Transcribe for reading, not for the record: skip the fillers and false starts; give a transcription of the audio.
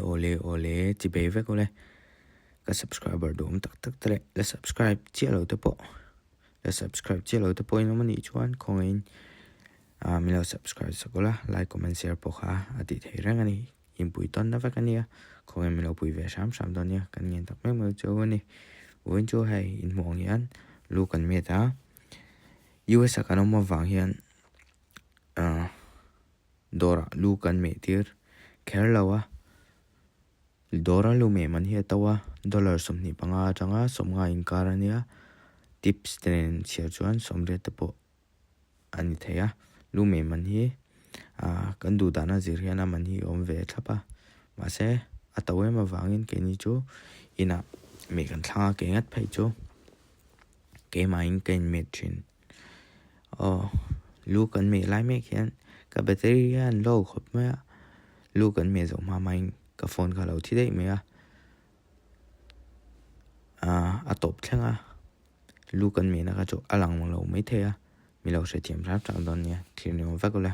Awle awle chi bei vek awle ka subscriber duhawm tak tak te leh la subscribe chiah lo te pawh la subscribe chiah lo te pawh in awm anih chuan khawngaihin ah min lo subscribe sak ula like comment share pawh kha a tih theih reng a ni inpui tawn na vek a nia khawngaihin min lo pui ve hram hram dawn nia kan ngen tak mek mai chu a ni vawiin chu hei inhmuh ang hian lu kan met a U_S a kan awm avang hian ah dawrah lu kan meh tir kher lo a. Dawra lu meh man hi a to a, dollar 25 atanga 50 inkar a nia, tips te nen chhiar chuan 80 te pawh a ni thei a, lu meh man hi ah kan duh dana zir hian a man hi a awm ve thlap a, mahse a to em avangin keini chu inah meh kan thlang a, kei ngat phei chu keimahin ka inmet thin. Aw lu kan meh lai mek hian ka battery hian low khawp mai a, lu kan meh zawh hma hmain ka phone kha a lo thi daih mai a, ah a tawp thleng a, lu kan mehna kha chu a lang lo maithei a, mi lo hrethiam hram hram dawn nia thlir ni awm vek ula.